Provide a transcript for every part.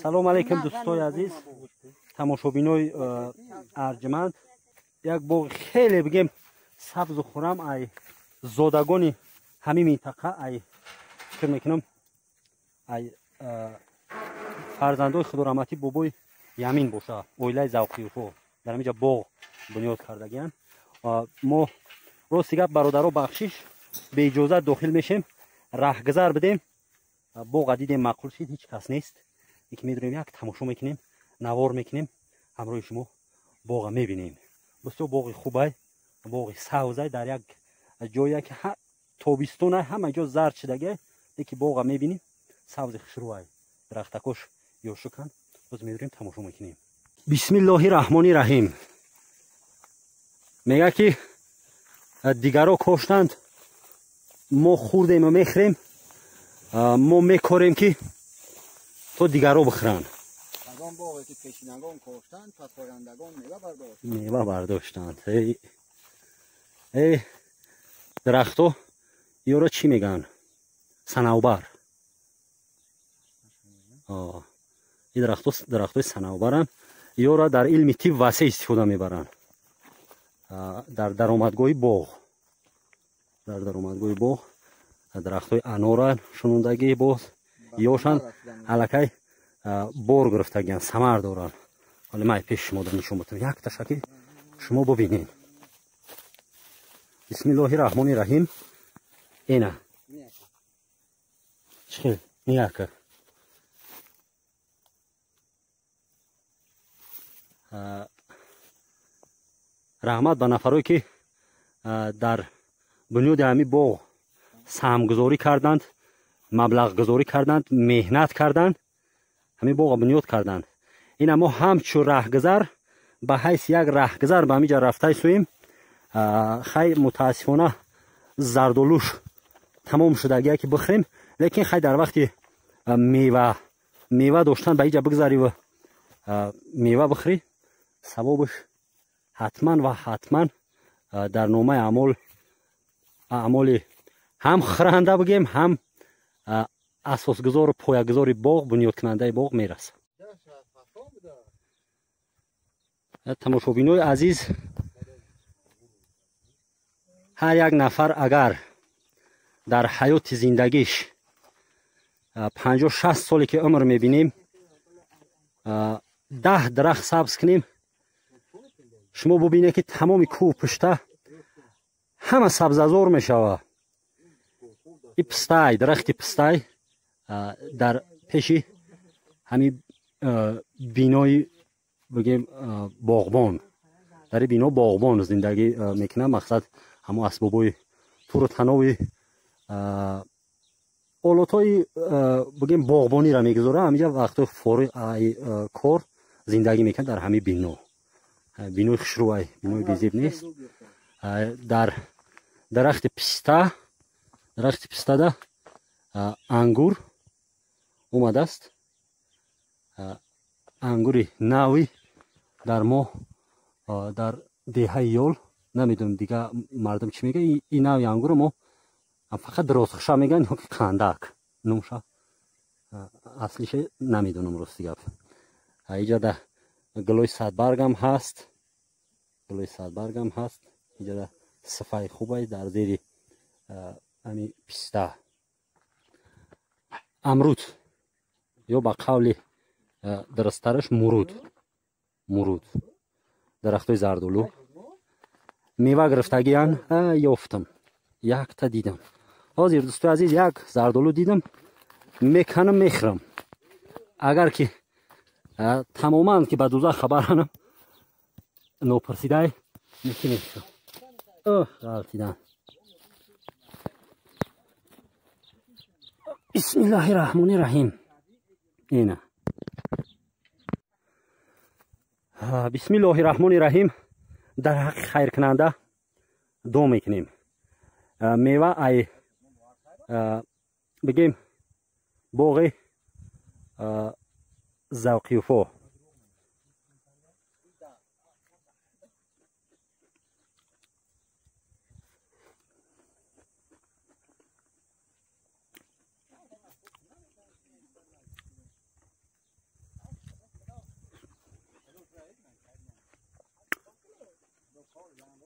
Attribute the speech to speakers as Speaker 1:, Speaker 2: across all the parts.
Speaker 1: Салом алейкум дӯстои азиз, тамошобинои арҷманд. Як боғи хеле бигем сабзу хурам, ай зодагони ҳамин минтақа, ай фикр мекунам ай фарзандои худораҳматӣ бобои Ямин боша, оилаи Завқиюфо дар ҳаминҷа боғ бунёд кардагиянд. Мо рости гап, бародаро, бахшиш, беиҷозат дохил мешем, раҳгузар бидем, боға дидем, маъқул шид, ҳеҷ кас нест, ки медурем як тамошо мекунем, навор мекунем, ҳамроҳи шумо боға мебинем. Бисёр боғи хубай, боғи савзай, дар як ҷое ки тобистонай, ҳама ҷо зард шидагиай, леки боға мебинем, савзи хушрӯай, дарахтакош ёшукан. Боз медурем, тамошо мекунем. Бисмиллоҳи раҳмони раҳим. Мега ки дигаро коштанд, мо хӯрдему мехӯрем, мо мекорем ки то дигаро бихӯранд.
Speaker 2: Аз он боғе ки пешинагон коштанд, пасояндагон мева бардоштанд.
Speaker 1: Мева бардоштанд. Эй дарахто ёро чӣ мегӯянд? Санавбар. Ин дарахто дарахтои санавбаранд. Ёро дар илми тиб васеъ истифода мебаранд. Дар даромадгоҳи боғ, дар даромадгоҳи боғ дарахтои анора шунондагӣ, боз ёшанд аллакай бор гирифтагиянд, самар доранд. Ҳоле ман пеши шумо нишон бутам, якташа ки шумо бубинед. Бисмиллоҳи раҳмони раҳим. Ина чӣ хел нияка. Раҳмат ба нафарое ки дар бунёди ҳамин боғ саҳмгузорӣ карданд, маблағгузорӣ карданд, меҳнат карданд, ҳамин боғро бунёд карданд. Ина мо ҳамчун раҳгузар, ба ҳайси як раҳгузар ба ҳамин ҷа рафтай суем. Хай, мутаассифона зардолуш тамом шудагия ки бихӯрем, лекин хай дар вақти мева доштан ба инҷа бигзариву мева бихӯрӣ, савобаш ҳатман ва ҳатман дар номаи аъмоли ҳам хӯранда бигем, ҳам асосгузору поягузори боғ, бунёдкунандаи боғ мерасад. Тамошобинои азиз, ҳар як нафар агар дар ҳаёти зиндагиш 50-60 соле ки умр мебинем, 10 дарахт сабз кунем, шумо бубинед ки тамоми кӯҳ пушта ҳама сабзазор мешавад. И пистай, дарахти пистай дар пеши ҳамин бинои бигем боғбон, дар ин бино боғбон зиндагӣ мекунад. Мақсад ҳамон асбобои туру танови олотҳои бигем боғбониро мегузорад. Ҳаминҷа вақтҳои фориғ кор зиндагӣ мекунад дар ҳамин бино. Бинои хушрӯай, бинои безеб нест. Дар дарахти писта, дарахти пистада ангур омадааст. Ангури нави дар мо дар деҳаи Ёл, намедонам дига мардум чӣ мегӯяд, ин нави ангурро мо фақат дирозхуша мегӯянд ё ки қандак нумша, аслиша намедонам рости гап. Иҷада гулои садбаргам ҳаст, гулои садбаргам ҳаст. Иҷада сифаи хубай дар зери ҳамин писта. Амруд ё ба қавли дурусттараш муруд, муруд, дарахтои зардолу мева гирифтагиян. Ёфтам, якта дидам. Ҳозир дӯстои азиз, як зардолу дидам, меканам, мехӯрам. Агар ки тамоман ки ба дузах хабаранам нопурсидай, меки мехӯрам. Ғалтидан. Бисмиллоҳи раҳмони раҳим. Ина бисмиллоҳи раҳмони раҳим. Дар ҳаққи хайркунанда дуо мекунем. Мева ай бигем боғи Завқиюфо.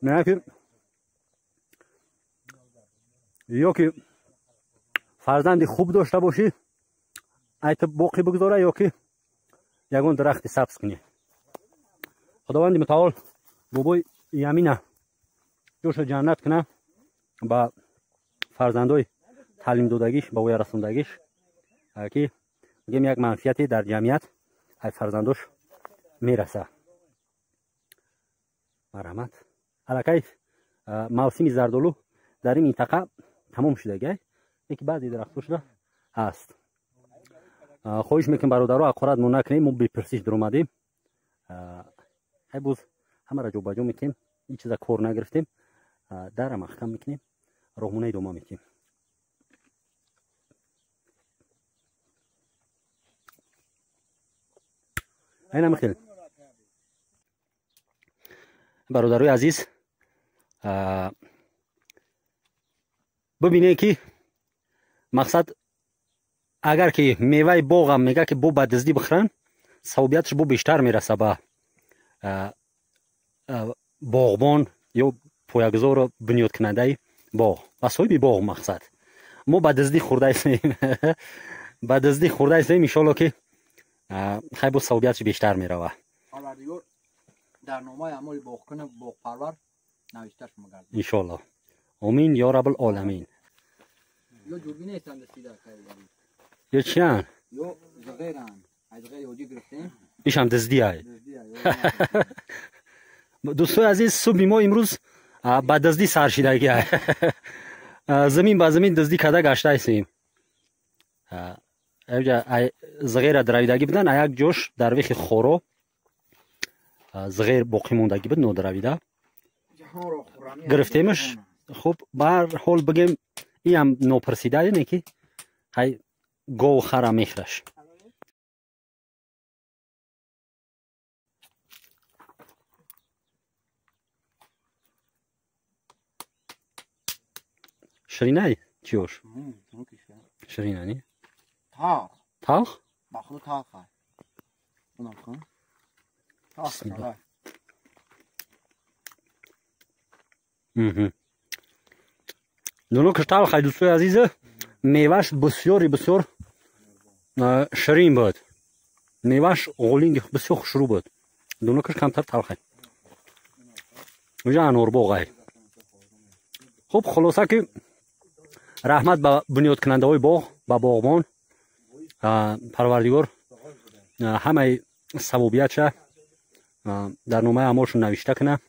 Speaker 1: Мегӯяд ки ё ки фарзанди хуб дошта бошӣ, айтиб боқӣ бигзора, ё ки ягон дарахти сабз кунӣ. Худованди мутаол бобои Ямина ҷоша ҷаннат куна, ба фарзандои таълимдодагиш, ба воя расондагиш, ки мегем як манфиате дар ҷамъият ай фарзандош мераса. Марҳамат. Аллакай мавсими зардолу дар ин минтақа тамом шудагай, яки баъзе дарахтошда ҳаст. Хоҳиш мекунем бародаро, ҳақорат мо накунем, мо бепурсиш дуромадем. Ҳай боз ҳамаро ҷобаҷо мекунем, ҳеҷ чиза кор нагирифтем, дара маҳкам мекунем, роҳмона идома метиҳем. Айнам хел бародарои азиз, бибинед ки мақсад агар ки меваи боғам мега ки бо ба дуздӣ бихӯранд, савобияташ бо бештар мераса ба боғбон ё поягузору бунёдкунандаи боғ, ба соҳиби боғ. Мақсад мо ба дуздӣ хӯрдаистем, ба дуздӣ хӯрдаистем, иншоалло ки хай боз савобияташ бештар мерава.
Speaker 2: Парвардигор дар номаи аъмоли боғкуна боғпарвар навишташ мегардад
Speaker 1: иншоалло. Омин ё раббул оламин.
Speaker 2: Ё ҷурбӣ нестанд дастида кайдари.
Speaker 1: Ё чиян?
Speaker 2: Ё зғеранд. Аз ғери ҳоҷӣ гирифтем.
Speaker 1: Ишам дуздиай.
Speaker 2: Дуздия.
Speaker 1: Дӯстои азиз, субҳи мо имрӯз ба дуздӣ сар шидагиай. Замин ба замин дуздӣ карда гаштаистем. Зғера даравидагӣ будан, а як ҷош дар вехи хоро зғер боқӣ мондагӣ буд, нодаравида. Гирифтемаш. Хуб, ба ҳар ҳол бигем, иам нопурсида не ки ҳай гов хара мехӯраш. Ширинай чиёш? Ширина не?
Speaker 2: Талх.
Speaker 1: Талх?
Speaker 2: Ба худо талх. Унам кун. Талх. Дунокаш талхай, дӯстои азиза, меваш бисёри бисёр ширин буд. Меваш ғолинги бисёр хушрӯ буд. Дунокаш камтар талхай. Уҷа анорбоғай. Хуб, хулоса ки раҳмат ба бунёдкунандаҳои боғ, ба боғбон. Парвардигор ҳамаи савобиятша дар номаи аъмолшон навишта куна,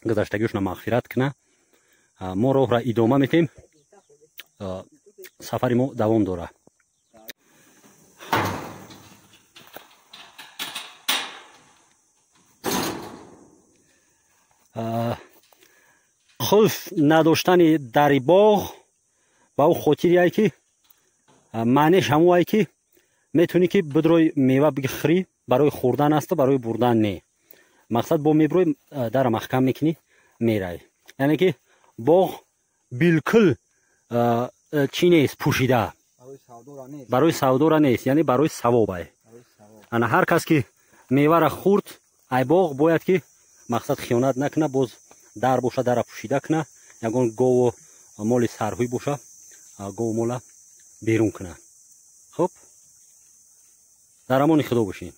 Speaker 2: гузаштагиашона мағфират куна. Мо роҳра идома метем, сафари мо давом дорад. Қулф надоштани дари боғ ба ӯ хотирие ки маънеш ҳамое ки метавонӣ ки бидрои мева бихӯрӣ, барои хӯрдан асту барои бурдан не. Мақсад бо меброи дара маҳкам мекунӣ, меравӣ. Яъне ки боғ билкул чӣ нест, пӯшида, барои савдора нест, яъне барои савобай. Ана ҳар кас ки мевара хӯрд ай боғ бояд ки мақсад хиёнат накуна, боз дар боша дара пӯшида куна, ягон гову моли сарҳӯй боша гову мола берун куна. Хуб, дар амони худо бошед.